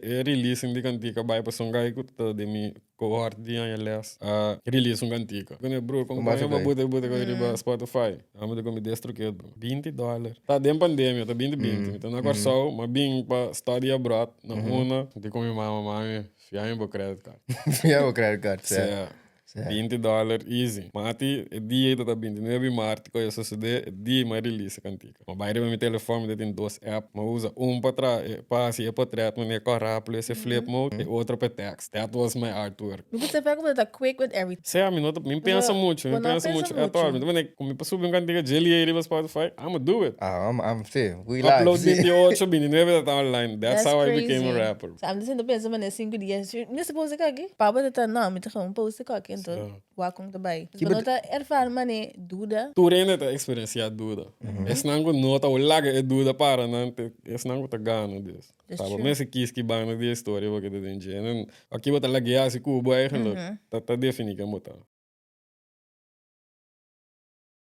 E releasing di kantika bai pa un guy ku ta den mi cohort di aña les. A release un kantika. Kuné bro, kon Kon koño bai? Buta buta koy riba Spotify. Amo de komi DistroKid, bro. $20. Ta den pandemia, ta 2020. Mi ta na Kòrsou, ma bin pa study abroad na una. Di ku mi mama: "Mami, fia mi bo credit card." Fia bo credit card, Si. Si. $20 easy. Mati, e dia ta 29 di maart ku a susedé, e dia m'a release kantika. Ma bai riba mi telefòn, mi tin dos app, m'a usa un pa tra, pa hasi e portret, manera kòrá plus e flip mode, e otro pa text. That was my artwork. Mi gusta ku bo ta quick with everything. Si, mi no ta, mi pensa mucho, mi Bo no pensa pensa mucho at all. mucho. Mi ta ku mi pa subi un kantika dje riba Spotify, I'ma do it. Ah, I'm, si, we live. Upload Si. 28, 29 ta online. That's That's how I crazy. became a rapper. So, I'm just pensa manera 5 dia. Mi ta post aki. Papa ta no, mi ta gewoon post aki, anto wak kon ta bai. Ki Bo no ta ervaar manera duda. Tur hende ta eksperensiá duda. Esnan ku no ta laga e duda para nan, esnan ku ta gana dus. That's Sabe, true. mes kies ki banda di historia porque te den. Aki bo ta laga si kubo eigenlijk. Ta definí ken bo ta.